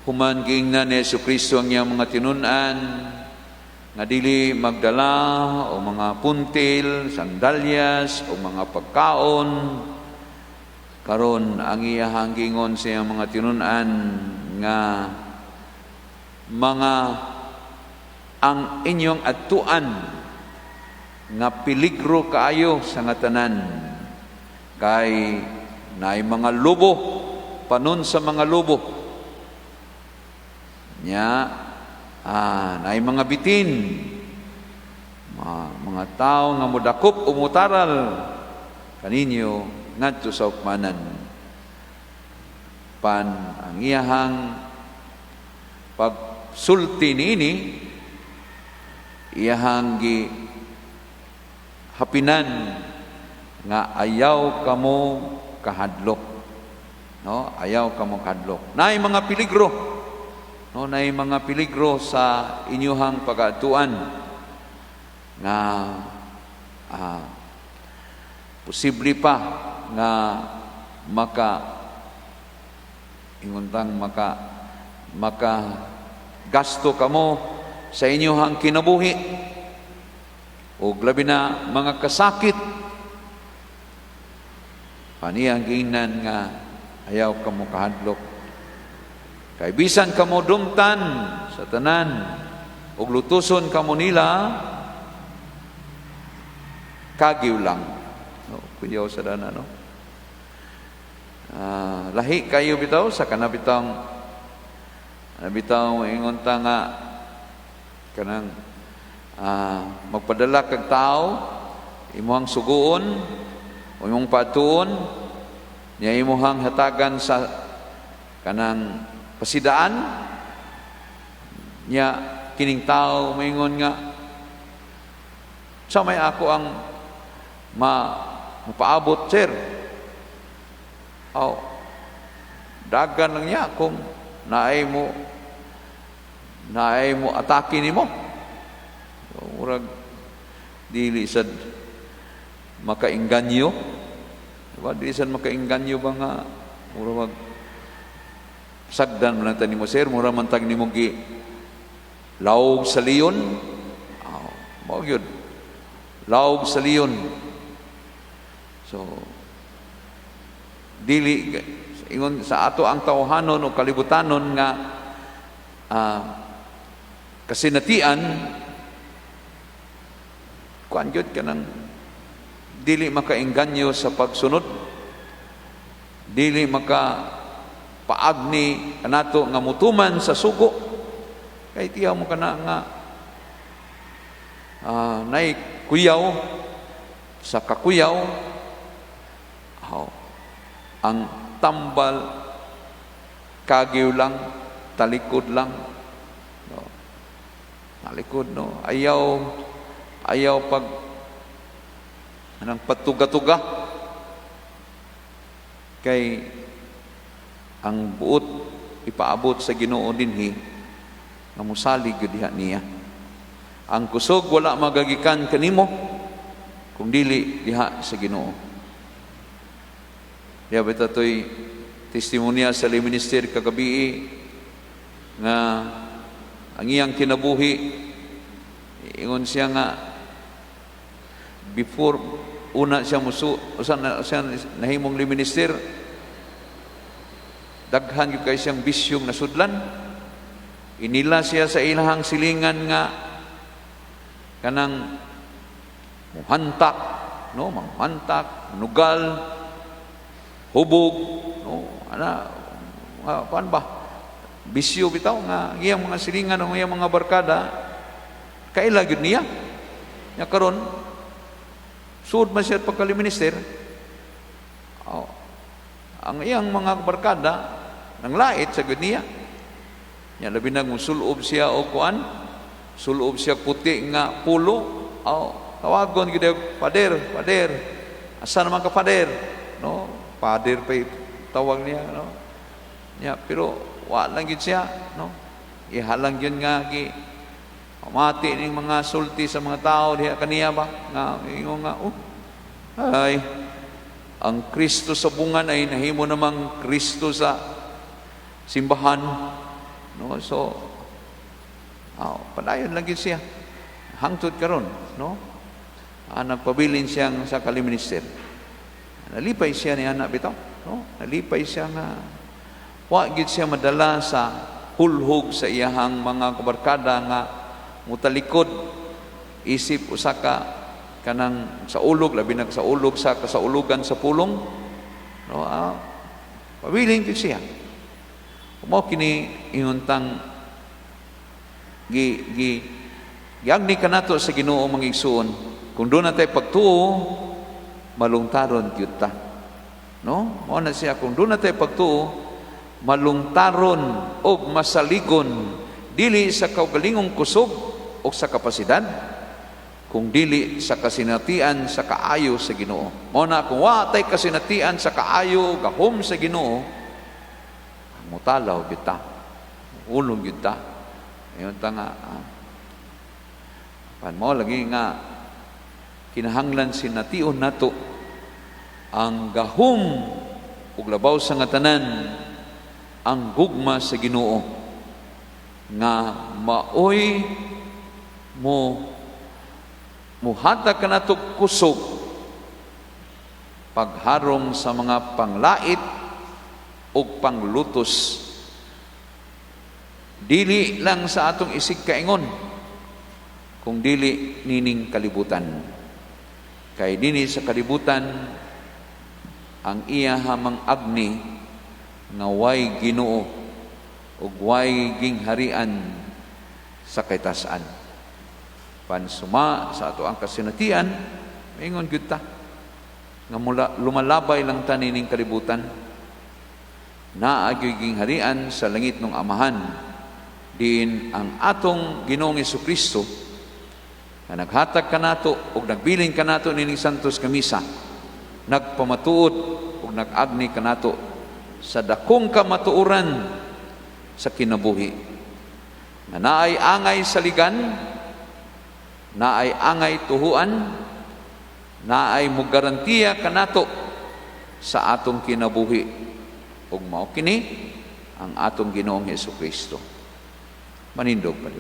Human giingnan ni Hesus Kristo ang iyang mga tinun-an nga dili magdala o mga puntil, sandalyas o mga pagkaon. Karon ang iyahang giingon sa iyang mga tinun-an nga mga ang inyong adtuan nga peligro kaayo sa nga tanan kay naay mga lobo, panon sa mga lobo nya, naay mga bitin, mga tao nga modakop o mutaral kaninyo ngadto sa hukmanan. Pan ang iyahang pagsulti niini, iyahang gi hapinan nga ayaw kamo kahadlok, no? Ayaw kamo kahadlok, naay mga peligro, no? Naay mga peligro sa inyuhang pagaadtuan nga posible pa nga maka ingontang maka gasto kamo sa inyuhang kinabuhi o labi na mga kasakit. Paniyang giingnan nga ayaw kamo kahadlok kay bisan kamo dumtan sa tanan ug lutuson kamo nila, kagiw lang, no? Kuyaw sa dana, no? Lahi kayo bitaw sa kana bitaw ingon ta nga kanang magpadala kag tao, imuhang suguon o imong patuon niya, imuhang hatagan sa kanang pasidaan niya, kining tao maingon nga sa may ako ang mapaabot, sir. Aw, dagan lang niya kung naay mo atake nimo. So, murag dili sad makainganyo, diba? Dili sad makainganyo ba nga murag mag sagdan man lang ta nimo, sir, mura man tag nimo gi lawog sa leon. Aw, mao gyud, lawog sa leon. So dili ingon sa ato ang tawhanon o kalibutanon nga kasinatian, kuan gyud, kanang dili makaengganyo sa pagsunod, dili maka paagni kanato nga mutuman sa sugo kay tiyaw mo kana nga nay kuyaw sa kakuyaw. Aw, ang tambal kagiw lang, talikod lang, no? Talikod, no? Ayaw, ayaw pag anang patuga-tuga kay ang buot ipaabot sa Ginoo dinhi nga mosalig gyud diha niya. Ang kusog wala magagikan kanimo kung dili diha sa Ginoo. Diya ba to'y testimonya sa lay minister kagabi nga ang iyang kinabuhi, ingon siya nga before una siya musu usa na siya nahimong lay minister, daghan gyud kay siyang bisyong nasudlan. Inila siya sa ilahang silingan nga kanang muhantak, no? Manghantak, nugal, hubog, no? Ana nga kuan ba, bisyo bitaw nga iyang mga silingan o iyang mga barkada kaila gyud niya. Nya karon sud man siya pagka-minister. Oh, ang iyang mga barkada nanglait sa gyud niya. Nya labi na musulob siya og kuan, sulob siya puti nga pulo. Oh, tawagon gyud, "Pader, pader. Asa naman ka, pader?" No, pader pa tawag niya, no? Nya pero wa lang gyud siya, no? Ihalang gyud nga gi pamati ning mga sulti sa mga tao diha kaniya ba nga ingon nga, "Oh, ay, ang Kristo sa bungan ay nahimo namang Kristo sa simbahan." No, so padayon lang gyud siya hangtod karon, no? Nagpabilin siya sa kaliminister. Nalipay siya ni anak bitaw, no? Nalipay siya nga wa gyud siya madala sa hulhog sa iyahang mga kabarkada nga mutalikod isip usa ka kanang sa ulog, labi na sa ulog sa kasaulugan sa pulong, no? Pabilin gyud siya. Mao kini inuntang gi gi giagni kanato sa Ginoo, mga igsuon. Kung duna tay pagtuo, malungtaron gyud ta, no? Mao na siya, kung duna tay pagtuo, malungtaron og masaligon dili sa kaugalingong kusog o sa kapasidad, kung dili sa kasinatian sa kaayo sa Ginoo. Mao na kung wa tay kasinatian sa kaayo gahom sa Ginoo, mutalaw gyud ta, ulong gyud ta. Ayon ta nga pan mo lagi nga kinahanglan sination nato ang gahom ug labaw sa nga tanan ang gugma sa Ginoo nga maoy mo muhatag kanato kusog pagharong sa mga panglait ug panglutos, dili lang sa atong isig kaingon, kung dili nining kalibutan, kay dinhi sa kalibutan ang iya hamang agni nga way Ginoo ug way gingharian sa kitasan. Pansuma sa ato ang kasinatian, maingon gyud ta nga mula lumalabay lang ta nining kalibutan. Naa gyud gingharian sa langit ng Amahan, diin ang atong Ginoong Kristo nga naghatag kanato ug nagbilin kanato nining santos nga misa, nagpamatuod ug nag-agni kanato sa dakong kamatuoran sa kinabuhi nga naay angay saligan, naay angay tuhuan, naay mugarantiya kanato sa atong kinabuhi, ug mao kini ang atong Ginoong Hesus Kristo. Manindog pa.